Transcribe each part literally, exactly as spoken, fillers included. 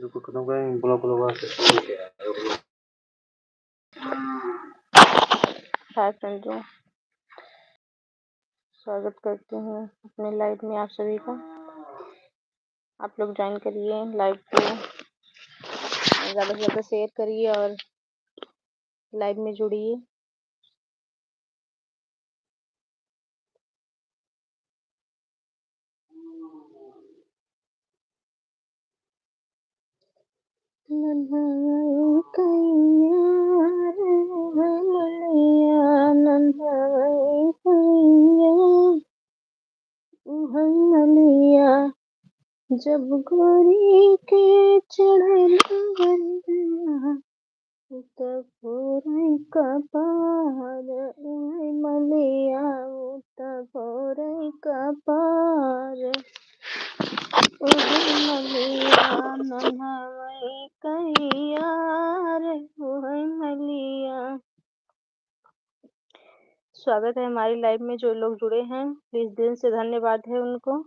रुको, कदम का ब्लॉक लगा के। हाय फ्रेंड्स, स्वागत करती हूँ अपने लाइव में आप सभी का। आप लोग ज्वाइन करिए लाइव को, ज़्यादा से ज़्यादा शेयर करिए और लाइव में जुड़िए। नन्हवई कइया रे, नन्हवई कइया, उहई मलिया, जब गोरी के चढ़ल बदनिया, उ त फोरई कपार, उहई मलिया, उ त फोरई कपार, उहई मलिया, नन्हवई कइया रे, उहई मलिया। स्वागत है हमारी लाइव में। जो लोग जुड़े हैं, प्लीज दिल से धन्यवाद है उनको।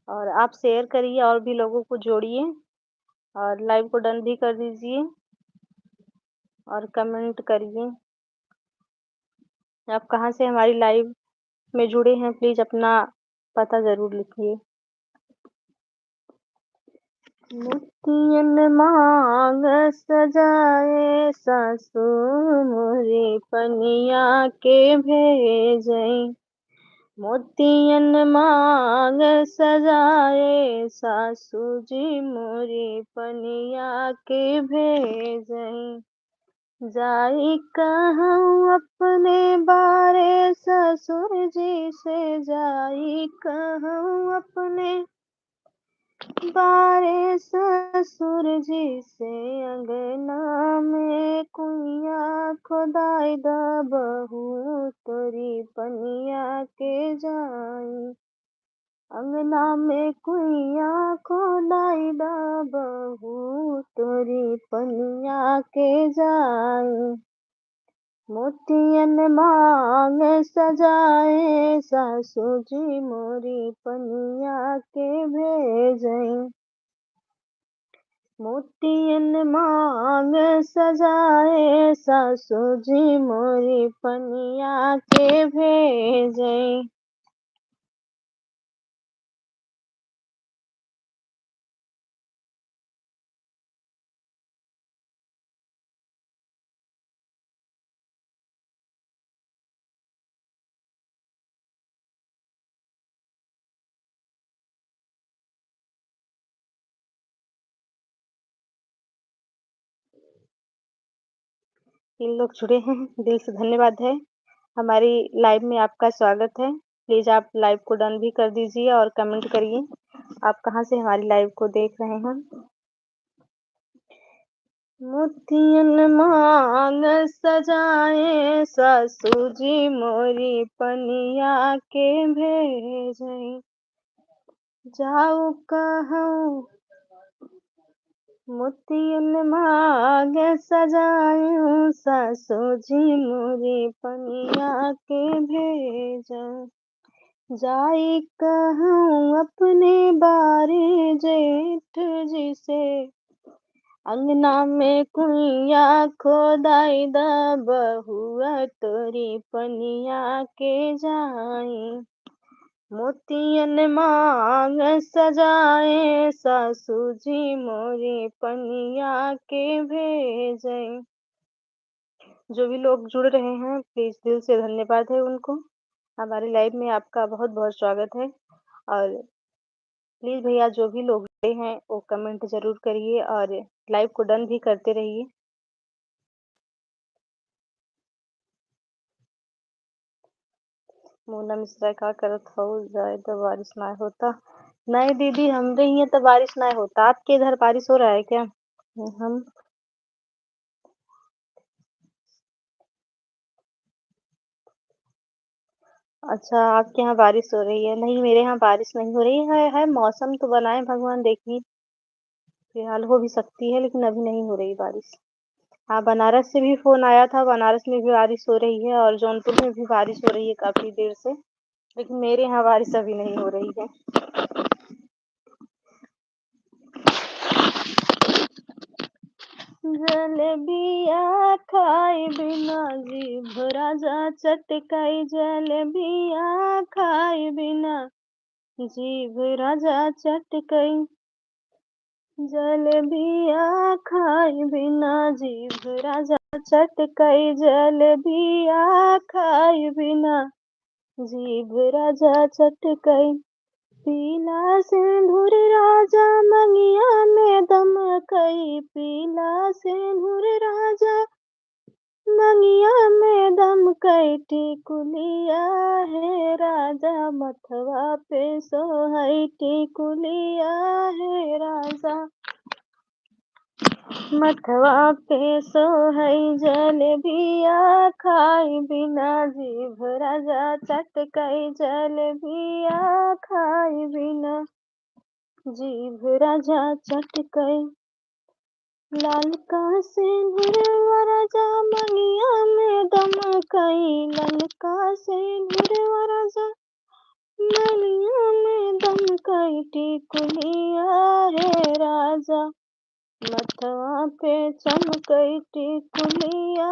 और आप शेयर करिए और भी लोगों को जोड़िए और लाइव को डन भी कर दीजिए और कमेंट करिए। आप कहाँ से हमारी लाइव में जुड़े हैं, प्लीज अपना पता ज़रूर लिखिए। मोतियन मांग सजाए सासू मोरी पनिया के भेजई। मोतियन मांग सजाए सासू जी मोरी पनिया के भेजई। जाई कहूँ अपने बारे ससुर जी से, जाई कहूँ अपने बारे ससुर जी से, अंगना में कुइया खोदाई द बहू तोरी पनिया के जाई। अंगना में कुइया खोदाई द बहू तोरी पनिया के जाई। मोतियन मांग सजाए सासू जी मोरी पनिया के भेजई। मोतियन मांग सजाए सासू जी मोरी पनिया के भेजई। तीन लोग जुड़े हैं, दिल से धन्यवाद है। हमारी लाइव में आपका स्वागत है। प्लीज आप लाइव को डन भी कर दीजिए और कमेंट करिए, आप कहाँ से हमारी लाइव को देख रहे हैं। मोतियन मांग सजाए सासू जी मोरी पनिया के भेजई। जाऊ कहूँ मोतियन मांग सजायूं, सासू जी मोरी पनिया के भेजूं। जाई कहूँ अपने बारे जेठ जी से, अंगना में कुइया खोदाई द बहुआ तोरी पनिया के जाई। मोतियन मांग सजाए, सासू जी मोरी पनिया के भेजई। जो भी लोग जुड़ रहे हैं, प्लीज दिल से धन्यवाद है उनको। हमारे लाइव में आपका बहुत बहुत स्वागत है। और प्लीज भैया, जो भी लोग जुड़े हैं, वो कमेंट जरूर करिए और लाइव को डन भी करते रहिए। मोना मिश्रा, का करत हऊ? जाए तो बारिश ना होता। नहीं दीदी, हमरे हियाँ तो बारिश ना होता। आपके इधर बारिश हो रहा है क्या? हम अच्छा, आपके यहाँ बारिश हो रही है। नहीं, मेरे यहाँ बारिश नहीं हो रही है, है मौसम तो बनाए भगवान, देखिए फिलहाल हो भी सकती है, लेकिन अभी नहीं हो रही बारिश। हाँ, बनारस से भी फोन आया था, बनारस में भी बारिश हो रही है और जौनपुर में भी बारिश हो रही है काफी देर से, लेकिन मेरे यहाँ बारिश अभी नहीं हो रही है। जलेबिया खाई बिना जीभ राजा चटकई, जलेबिया खाई बिना जीभ राजा चटकई। जलेबिया खाई बिना जीभ राजा चटकई, जलेबिया खाई बिना जीभ राजा चटकई। पीला सिंदूर राजा मंगिया में दमकई, पीला सिंदूर राजा मंगिया में दमकई। टिकुलिया हे राजा मथवा पे सोहई, टिकुलिया हे राजा मथवा पे सोहई। जलेबिया खाई बिना जीभ राजा चटकई, जलेबिया खाई बिना जीभ राजा चटकई। लालका सिंदूरवा राजा मंगिया में दमकई, लालका सिंदूरवा राजा मंगिया में दमकई। टिकुलिया हे राजा मथवा पे चमकई, टिकुलिया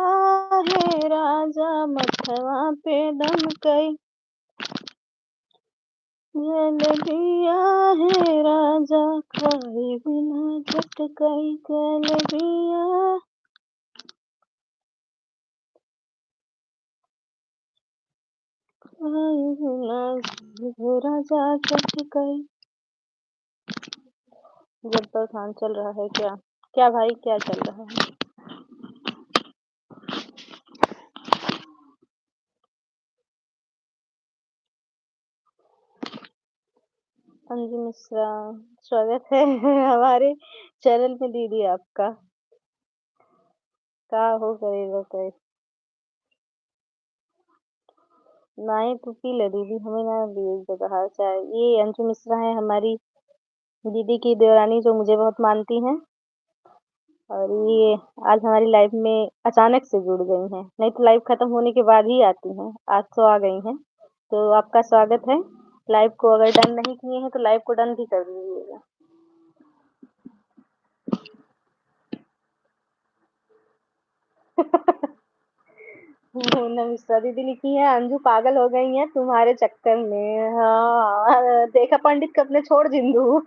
हे राजा मथवा पे दमकई। जलेबिया हे राजा खाई बिना चटकई, जलेबिया खाई बिना जीभ राजा चटकई। जब तक ध्यान चल रहा है क्या? क्या भाई, क्या चल रहा है? अंजू मिश्रा, स्वागत है हमारे चैनल में दीदी आपका। का हो करेगा कहे? नहीं, तू पी ले दीदी, हमें ना दिए जगह चाय। ये अंजू मिश्रा है हमारी दीदी की देवरानी, जो मुझे बहुत मानती हैं, और ये आज हमारी लाइव में अचानक से जुड़ गई हैं, नहीं तो लाइव खत्म होने के बाद ही आती हैं। आज तो आ गई हैं, तो आपका स्वागत है। लाइव को अगर डन नहीं किए हैं तो लाइव को डन भी कर दीजिएगा। मोहना मिश्रा दीदी लिखी है, "अंजू पागल हो गई है तुम्हारे चक्कर में।" हाँ, देखा पंडित के अपने छोड़ दिंदू।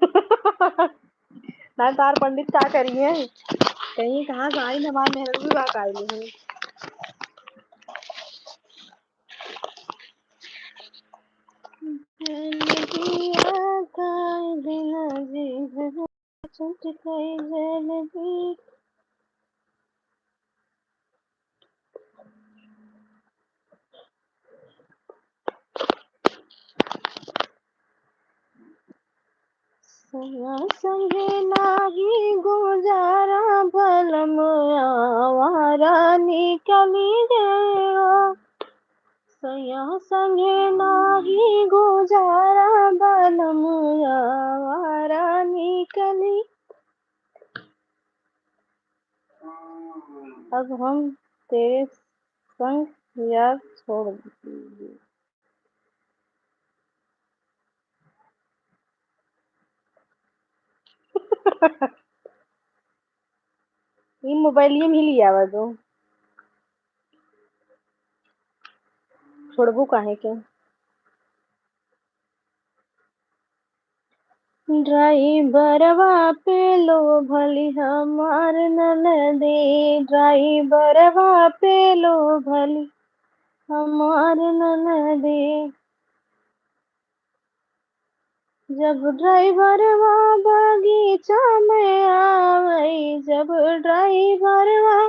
ना तार पंडित का करिए, कहीं कहाँ से आई हमार मेहररू भी बात आई है। जलेबिया खाए बिना जीभ चटकई, जलेबी। सैया संगे नाही गुजारा बलम आवारा निकली गयो। सैया संगे नाही गुजारा बलम आवारा निकली। अब हम तेरे संग यार छोड़ दीजिए। ई मोबाइलिए में ही लियावा दो। छोड़बू काहे के? ड्राइवरवा पे लोभली हमार ननदी, ड्राइवरवा पे लोभली हमार ननदी। जब ड्राइवरवा बगीचा में आवई, जब ड्राइवरवा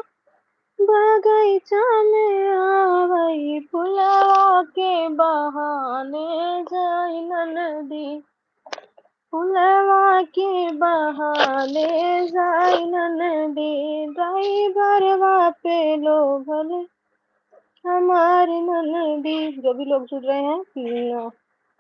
बगीचा में आवई, पुलवा के बहाने जाई ननदी, पुलवा के बहाने जाई ननदी, ड्राइवरवा पे लोभल हमार ननदी। जो भी लोग जुड़ रहे हैं, हम्म,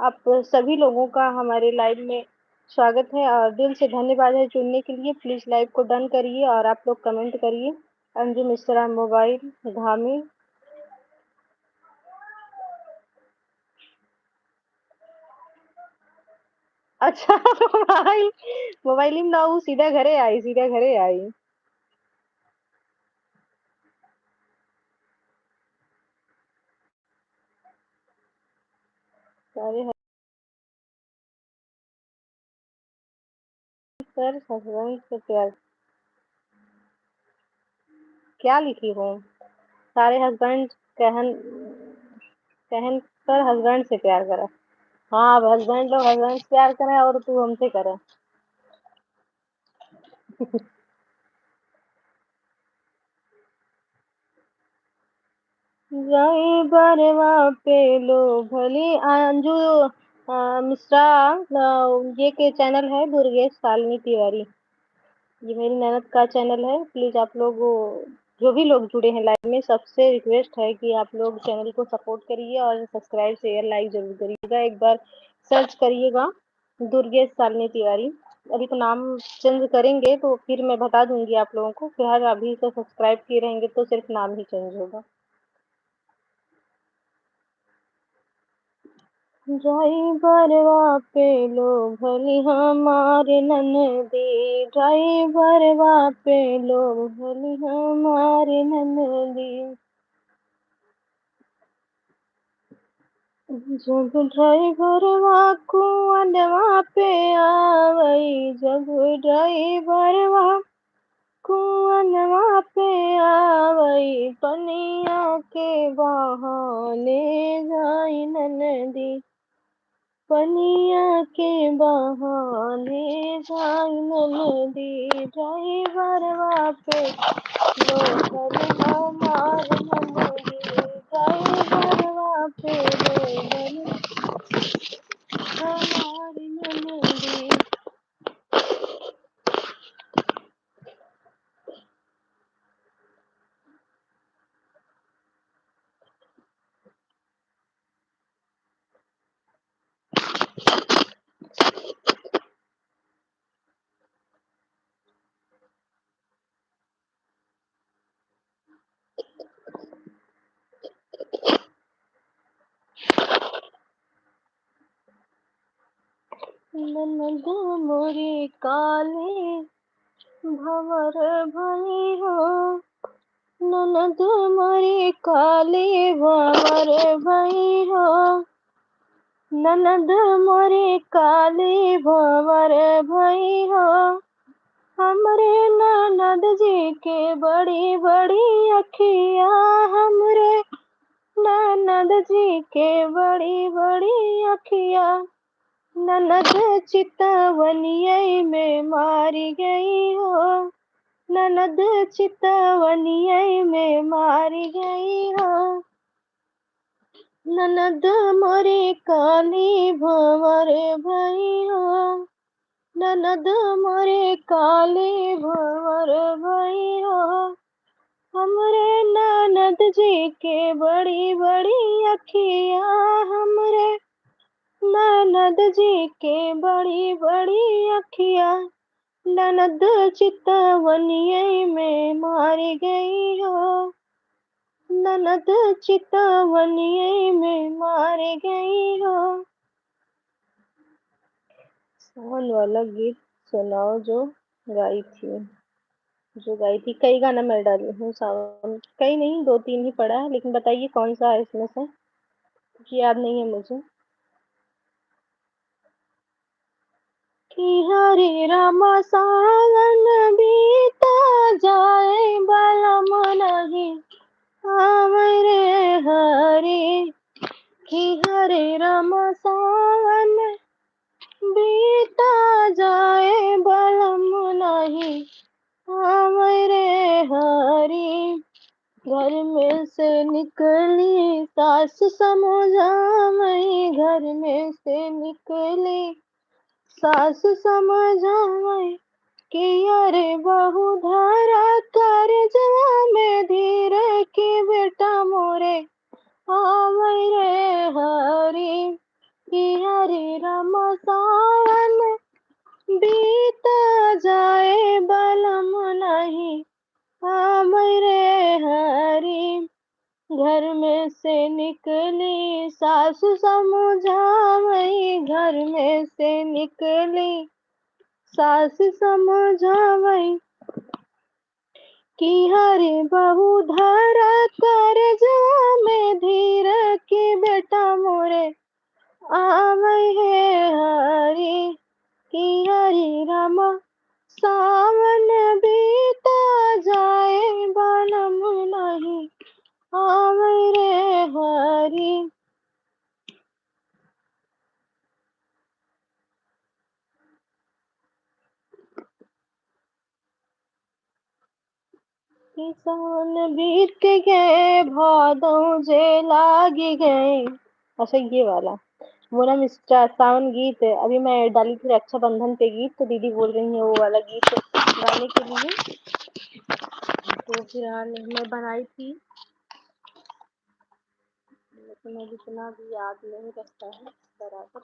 आप सभी लोगों का हमारे लाइव में स्वागत है और दिल से धन्यवाद है जुड़ने के लिए। प्लीज लाइव को डन करिए और आप लोग कमेंट करिए। अंजू मिश्रा मोबाइल धामी। अच्छा, मोबाइल, मोबाइल में ना, वो सीधा घरे आई, सीधा घरे आई। सारे हस्बैंड कर हस्बैंड से प्यार, क्या लिखी हूँ? सारे हस्बैंड कहन, कहन कर हस्बैंड से प्यार करा। हाँ, अब हस्बैंड लोग हस्बैंड से प्यार करें और तू हमसे करा। ड्राइवरवा पे लो भली अंजू, अ, मिश्रा, अ, ये के चैनल है दुर्गेश शालिनी तिवारी। ये मेरी ननद का चैनल है। प्लीज आप लोग, जो भी लोग जुड़े हैं लाइव में, सबसे रिक्वेस्ट है कि आप लोग चैनल को सपोर्ट करिए और सब्सक्राइब, शेयर, लाइक जरूर करिएगा। एक बार सर्च करिएगा दुर्गेश शालिनी तिवारी। अभी तो नाम चेंज करेंगे तो फिर मैं बता दूंगी आप लोगों को। फिलहाल अभी से सब्सक्राइब किए रहेंगे तो सिर्फ नाम ही चेंज होगा। ड्राइवरवा पे लो भली हमार ननदी, ड्राइवरवा पे लो भली हमार ननदी। जब ड्राइवरवा कुआनवा पे आवई, जब ड्राइवरवा कुआनवा पे आवई, पनिया के बहाने जाई ननदी, पनिया के बहाने जाई ननदी, ड्राइवरवा पे लोगन हमार ननदी, ड्राइवरवा पे लोगन हमार ननदी। ननद मोरी काली भंवर भई हो, ननद मोरी काली भंवर भई हो, ननद मोरी काली भंवर भई हो। हमरे ननद जी के बड़ी बड़ी अखिया, हमरे ननद जी के बड़ी बड़ी अखिया। ननद चितवनिये में मारी गई हो, ननद चितवनिये में मारी गई हो। ननद मोरी काली भंवर भई हो, ननद मोरी काली भंवर भई हो। हमरे ननद जी के बड़ी बड़ी अखिया, हमरे ननद जी के बड़ी बड़ी अखिया। ननद चितवनिये में मारी गई हो, ननद चितवनिये में मारी गई हो। सावन वाला गीत सुनाओ जो गाई थी, जो गाई थी। कई गाना मैं डाली हूँ सावन, कई नहीं, दो तीन ही पड़ा है, लेकिन बताइए कौन सा है इसमें से, क्योंकि याद नहीं है मुझे। कि हरे रामा सावन बीता जाए बलम नहीं आवे रे हरे, कि हरे रामा सावन बीता जाए बलम नहीं आवे रे हरे। घर में से निकली सास समझावई, घर में से निकली सास समझावई कि अरे बहू धरा करजवा में धीरे कि बेटा मोरे आवई रे हरी। कि हरे राम सावन बीत जाए बलम नहीं आवई रे हरी। घर में से निकली सासु समझावई, घर में से निकली सासु समझावई। कि हरे बहू धरा करजवा में धीर कि बेटा मोरे आवै हे हरि, कि हरि रामा, सावन बीता जाए, बलम नहीं आवै रे हरि। कि सावन बीत गए, भादों जे लाग गए। अच्छा, ये वाला। मोना मिश्रा, सावन गीत, अभी मैं डाली थी रक्षाबंधन पे गीत, तो दीदी बोल रही है वो वाला गीत गाने के लिए। तो फिलहाल मैं बनाई थी, लेकिन अब इतना भी याद नहीं रहता है बराबर।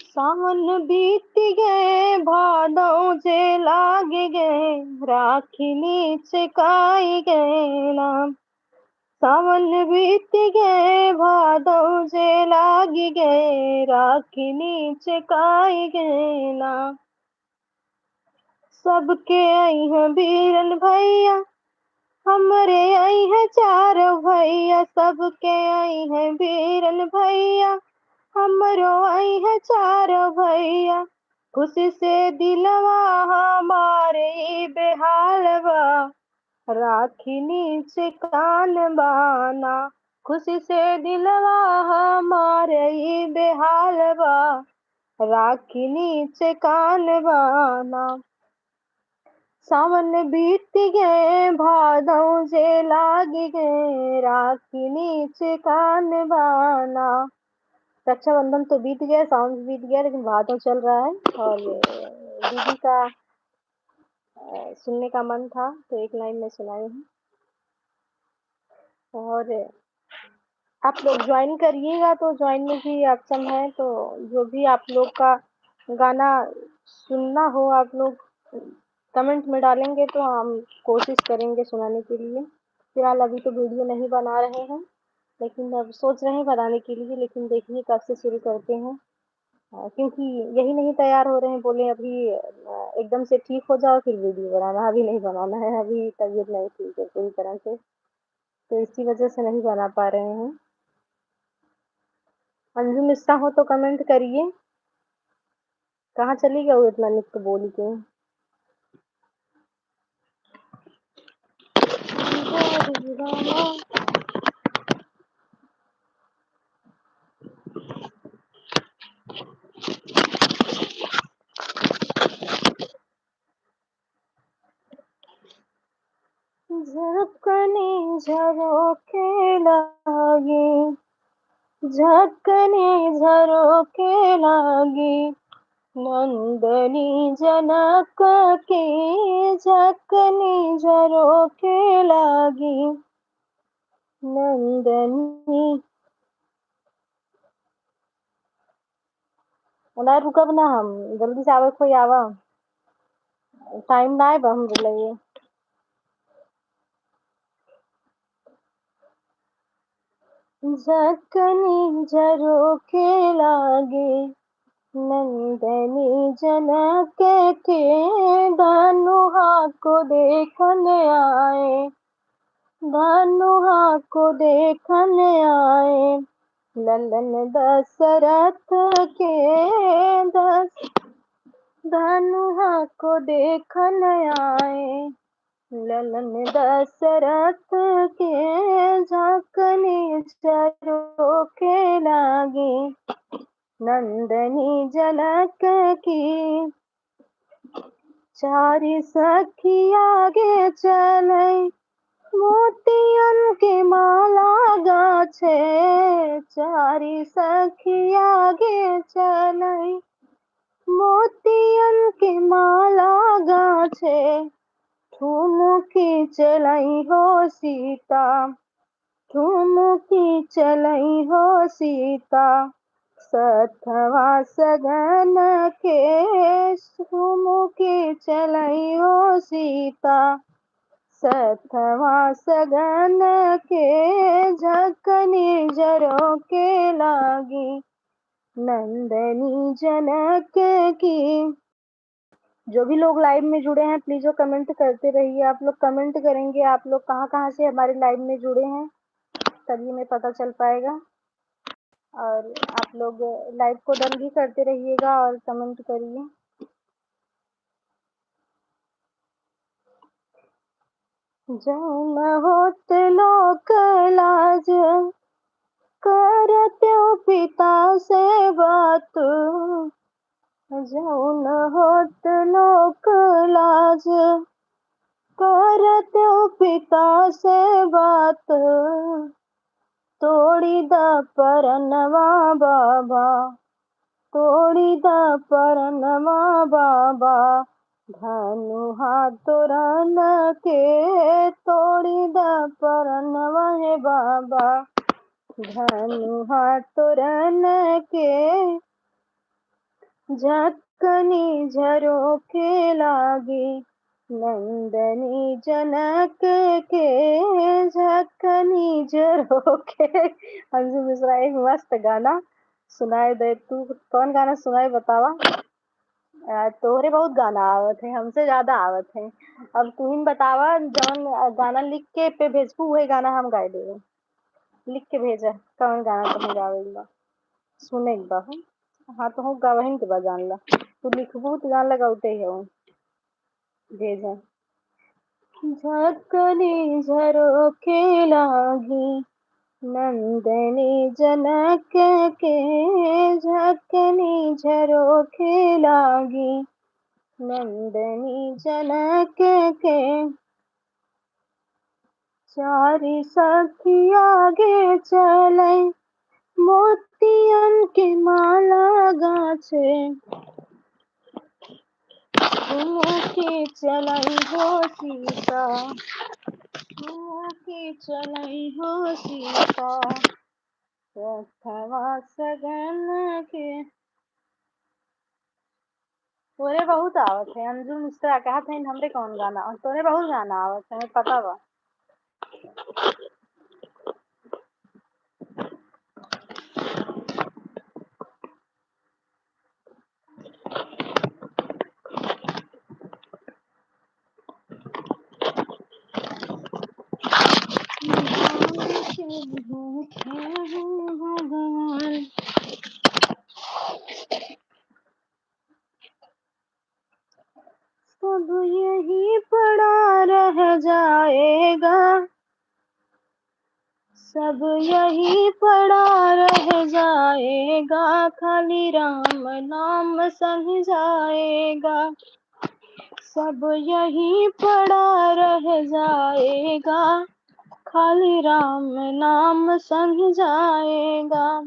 सावन बीत गए, भादों जे लाग गए, राखिनी चकाई गए ना। सावन बीत गए, भादों जे लाग गए, राखिनी चकाई गए ना। सबके अइहैं बीरन भइया, हमरे अइहैं चारो भइया, सबके अइहैं बीरन भइया, हमरो अइहैं चारो भइया। खुशी से दिलवा हमार ई बेहाल बा, राखिनी चकान बा ना। खुशी से दिलवा हमार ई बेहाल बा, राखिनी चकान बा ना। सावन बीत गए, भादों जे लाग गए, राखिनी चकान बा ना। रक्षाबंधन तो बीत गया, सावन भी बीत गया, लेकिन भादों चल रहा है। और ये दीदी का, अ, सुनने का मन था, तो एक लाइन में सुनाई हूँ। और आप लोग ज्वाइन करिएगा, तो ज्वाइन में भी ऑप्शन है, तो जो भी आप लोग का गाना सुनना हो, आप लोग कमेंट में डालेंगे, तो हम कोशिश करेंगे सुनाने के लिए। फिलहाल अभी तो वीडियो नहीं बना रहे हैं, लेकिन अब सोच रहे हैं बनाने के लिए, लेकिन देखिए कब से शुरू करते हैं। अ, क्योंकि यही नहीं तैयार हो रहे हैं, बोले अभी, अ, एकदम से ठीक हो जाओ, फिर वीडियो बनाना, अभी नहीं बनाना है, अभी तबीयत नहीं ठीक है पूरी तरह से, तो इसी वजह से नहीं बना पा रहे हैं। अंजू मिश्रा हो तो कमेंट करिए, कहाँ चली गई इतना निक बोल के? झकनी झरोखे लागी, झकनी झरोखे लागी, नंदनी जनक के झकनी झरोखे लागी, नंदनी। ना रुकब ना हम, जल्दी से आवे कोई आवा, टाइम ना आए बा हमरे लगे। झकनी झरोखे लागे, नंदनी जनक के, धनुहा को देखन आए, धनुहा को देखन आए, ललन दशरथ के दस, धनुहा को देखन आए, ललन दशरथ के। झकनी झरोखे लागे, नंदनी जनक की। चारि सखी आगे चलै, मोतियन के माला गाछे। चारि सखी आगे चलै, मोतियन के माला गाछे। ठुमुकी चलै हो सीता, ठुमुकी चलै हो सीता, सथवा सगन के। ठुमुकी चलै हो सीता, सतवा सगन के झकनी झरोखे लागी, नंदनी जनक की। जो भी लोग live में जुड़े हैं, please वो comment करते रहिए। आप लोग comment करेंगे, आप लोग कहाँ-कहाँ से हमारे live में जुड़े हैं, तभी हमें पता चल पाएगा। और आप लोग live को done भी करते रहिएगा और comment करिए। जौन होत लोक लाज, करत पिता से बात, जौन होत लोक लाज, करत पिता से बात, तोड़ी द परनवा बाबा, तोड़ी द परनवा बाबा, धनुहा तोरन के, तोड़ी द परनवा हे बाबा, धनुहा तोरन के। झकनी झरोखे लागी, नंदनी जनक के, झकनी झरोखे। अंजू मिश्रा, एक मस्त गाना सुनाए दे। तू कौन गाना सुनाए बतावा? आ, तोहरे बहुत गाना आवत है, हमसे ज्यादा आवत है। अब तू ही बतावा, जौन गाना लिख के पे भेजबू, वही गाना हम गाए देबे। लिख के भेजा, कौन गाना तुम गावे बा, सुने के बा। हम हाँ, तो हम गावहिन के बा, जान ला। तू लिखबू तो जान लगा उठे हो। भेजा। झकनी झरोखे लागी, नंदनी जनक के, झकनी झरोखे लागी, नंदनी जनक के। चारि सखी आगे चलै, मोतियन के माला गाछे। घूम के चलै हो सीता, घूम के चलै हो सीता, रखवा सगन के। तोरे बहुत आवत है, अंजू मिश्रा कहत है, हमरे कौन गाना? और तोरे बहुत गाना आवत है, हमें पता बा। भगवान, सब यही पड़ा रह जाएगा, सब यही पड़ा रह जाएगा, खाली राम नाम संग जाएगा। सब यही पड़ा रह जाएगा, खाली राम नाम संग जाएगा।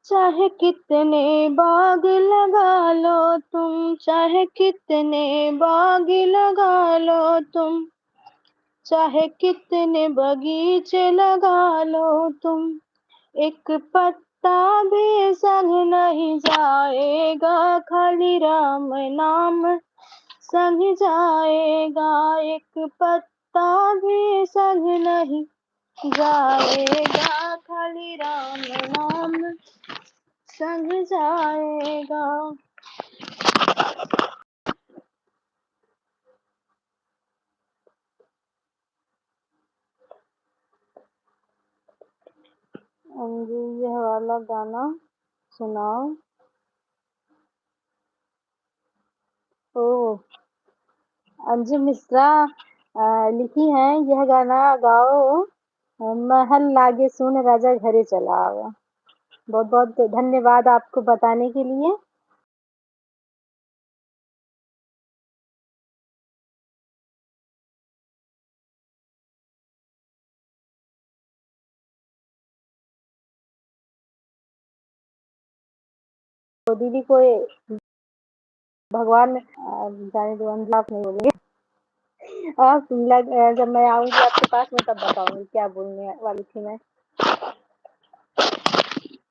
चाहे कितने बाग लगा लो तुम, चाहे कितने बाग लगा लो तुम, चाहे कितने बगीचे लगा लो तुम, एक पत्ता भी संग नहीं जाएगा, खाली राम नाम संग जाएगा। एक पत्ता भी संग नहीं जाएगा, खाली राम नाम संग जाएगा। अंजू, यह वाला गाना सुनाओ। ओ, अंजू मिश्रा, अ, लिखी हैं, यह गाना गाओ, अ, महल लागे सुन राजा घरे चला आवा। बहुत बहुत धन्यवाद आपको बताने के लिए। तो दीदी को ये भगवान, अ, जाने दो, हम ब्लॉक नहीं बोलेंगे। आप लग-, अ, जब मैं आऊंगी आपके पास में तब बताऊंगी क्या बोलने वाली थी मैं।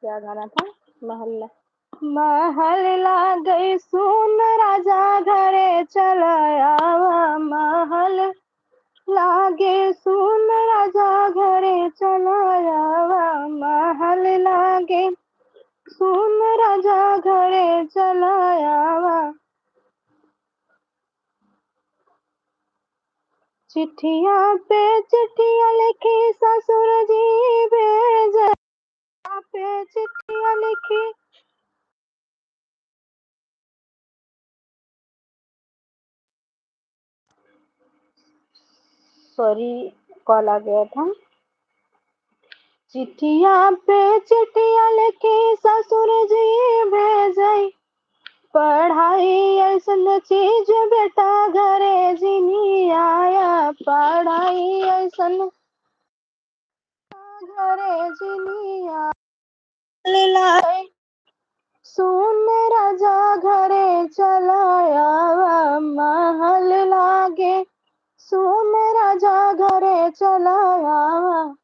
क्या गाना था? महल ला-, महल लागे सुन राजा घरे चला आवा, महल ला- चला आवा, महल लागे सुन, राजा घरे चला आवा। चिट्ठिया पे चिट्ठिया लिखी ससुर जी भेजे, पे चिट्ठिया लिखी। सॉरी, कॉल आ गया था। चिट्ठिया पे चिट्ठिया लिखी ससुर जी भेजई, पढ़ाई ऐसन चीज बेटा घरे जिनी आया, पढ़ाई ऐसन घरे जिनी आया। लागे सुन, राजा घरे चला आवा, महल लागे सुन, राजा घरे चला आवा।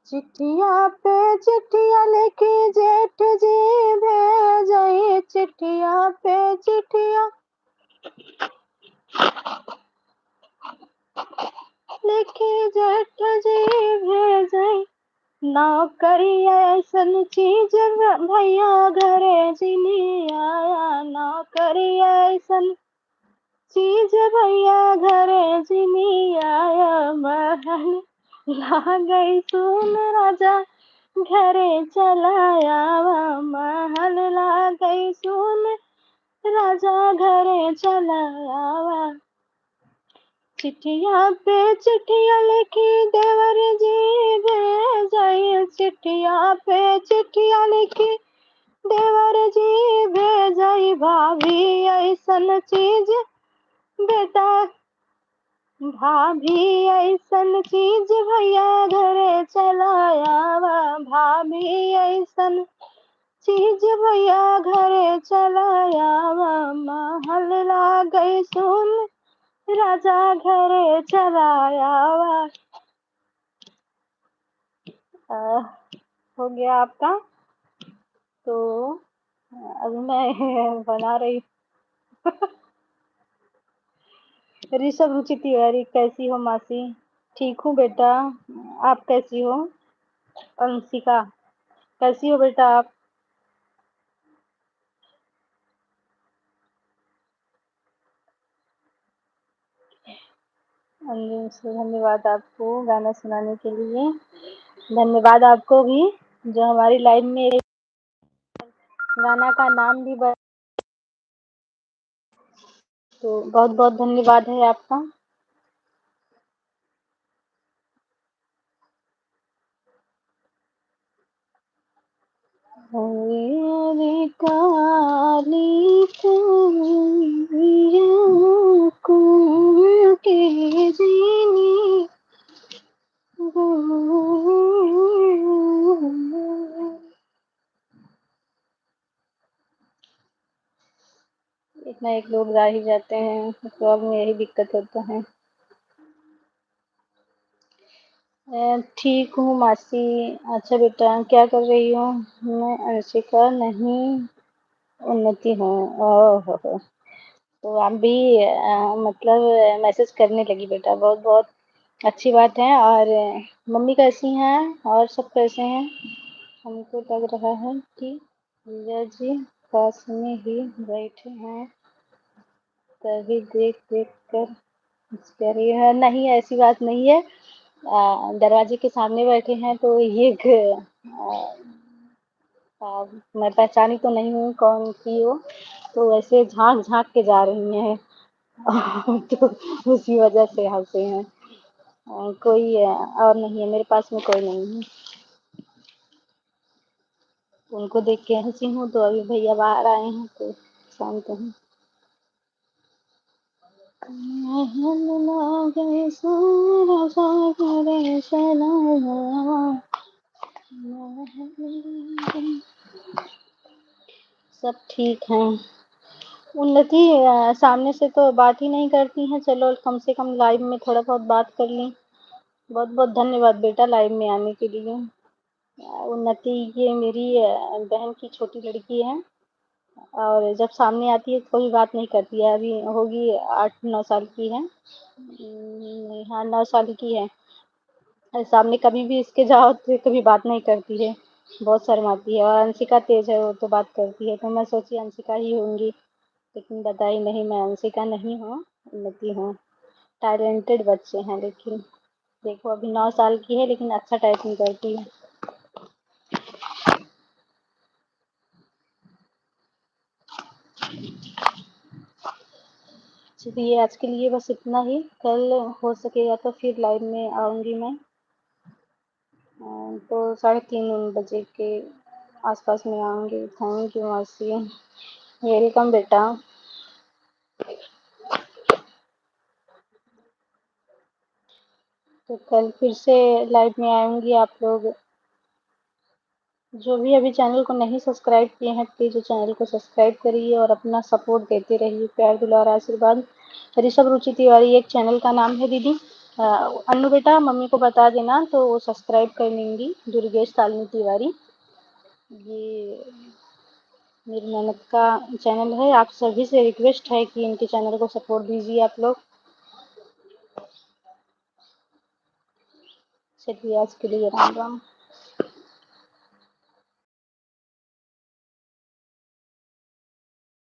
चिट्ठिया पे चिट्ठिया लिखी जेठ जी भेजई, चिट्ठिया पे चिट्ठिया लिखी जेठ जी भेजई। नौकरी ऐसन चीज भ-, भैया घरे जिनी आया, नौकरी ऐसन चीज भैया घरे जिनी आया, महल लागई सुन, राजा घरे चला आवा, महल लागई सुन, राजा घरे चला आवा। चिट्ठिया पे चिट्ठिया लिखी देवर जी भेजई, चिट्ठिया पे चिट्ठिया लिखी देवर जी भेजई, भाभी ऐसन चीज बेटा, भाभी ऐसन चीज भैया घरे चला आवा, भाभी ऐसन चीज भैया घरे चला आवा, महल लागई सुन, राजा घरे चला आवा। अ, हो गया आपका, तो अभी मैं बना रही हूँ। ऋषभ रुचि तिवारी, कैसी हो मासी? ठीक हूँ बेटा, आप कैसी हो? अंशिका, कैसी हो बेटा आप? अंजू मिश्रा, धन्यवाद आपको गाना सुनाने के लिए। धन्यवाद आपको भी, जो हमारी लाइव में गाना का नाम भी ब-, तो बहुत बहुत धन्यवाद है आपका। अरे काली कमरिया कुंवर के जीनी। एक ना एक लोग गा ही जाते हैं, तो अब में यही दिक्कत होता है। अ, ठीक हूँ मासी। अच्छा बेटा, क्या कर रही हो? मैं अंशिका नहीं, उन्नति हूँ। ओहो हो। तो आप भी, अ, मतलब, मैसेज करने लगी बेटा, बहुत बहुत अच्छी बात है। और मम्मी कैसी हैं और सब कैसे हैं? हमको लग रहा है कि जीजा जी पास में ही बैठे हैं, तभी देख देख कर मुस्कुरा रही है। नहीं, ऐसी बात नहीं है। अ, दरवाजे के सामने बैठे हैं तो ये एक, अ, अ, मैं पहचानी तो नहीं हूँ कौन थी वो, तो वैसे झांक झांक के जा रही हैं। तो उसी वजह से हंसे हैं। अ, कोई, अ, और नहीं है, मेरे पास में कोई नहीं है। उनको देख के हंसी हूँ, तो अभी भैया बाहर आए हैं तो शांत हूँ। महल लागे सुन, राजा घरे चला आवा। महल लागे। सब ठीक है। उन्नति, अ, सामने से तो बात ही नहीं करती हैं। चलो, कम से कम लाइव में थोड़ा बहुत बात कर ली। बहुत बहुत धन्यवाद बेटा, लाइव में आने के लिए। अ, उन्नति, ये मेरी, अ, बहन की छोटी लड़की है और जब सामने आती है तो कोई बात नहीं करती है। अभी होगी आठ नौ साल की है। हम्म, हाँ, नौ साल की है। और सामने कभी भी इसके जाओ तो ये कभी बात नहीं करती है, बहुत शर्माती है। और अंशिका तेज है, वो तो बात करती है, तो मैं सोची अंशिका ही होंगी, लेकिन बताई नहीं, मैं अंशिका नहीं हूँ, उन्नति हूँ। टैलेंटेड बच्चे हैं, लेकिन देखो, अभी नौ साल की है, लेकिन अच्छा टाइपिंग करती है। चलिए, आज के लिए बस इतना ही। कल हो सकेगा तो फिर लाइव में आऊँगी मैं। अ, तो साढ़े तीन बजे के आसपास में आऊँगी। Thank you मासी, welcome बेटा। तो कल फिर से लाइव में आऊँगी। आप लोग जो भी अभी चैनल को नहीं सब्सक्राइब किए हैं, प्लीज वो चैनल को सब्सक्राइब करिए और अपना सपोर्ट देते रहिए, प्यार, दुलार, आशीर्वाद। ऋषभ रुचि तिवारी एक चैनल का नाम है दीदी। अ, अन्नू बेटा, मम्मी को बता देना तो वो सब्सक्राइब कर लेंगी, दुर्गेश शालिनी तिवारी। ये मेरी ननद का चैनल है, आप सभी से रिक्वेस्ट है कि इनके चैनल को सपोर्ट दीजिए आप लोग। चलिए, आज के लिए राम राम।